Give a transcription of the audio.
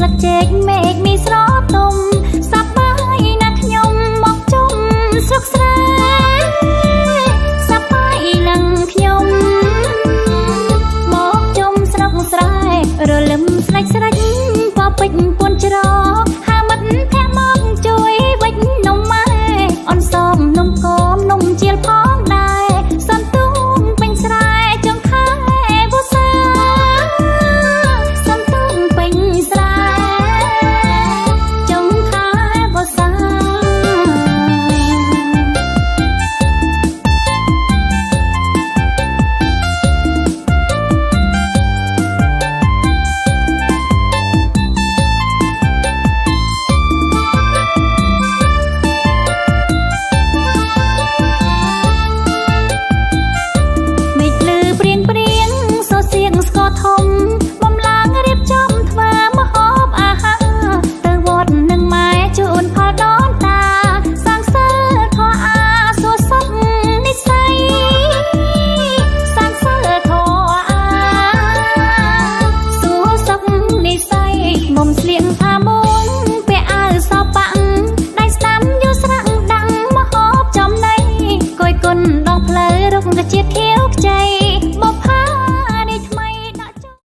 ស្លឹកចេកមេឃមីស្រទុំសប្បាយណាស់ខ្ញុំមកជុំស្រុកស្រែសប្បាយនឹងខ្ញុំមកជុំស្រុកស្រែរលឹមស្លេចស្រិចបពេចពួនច្រក។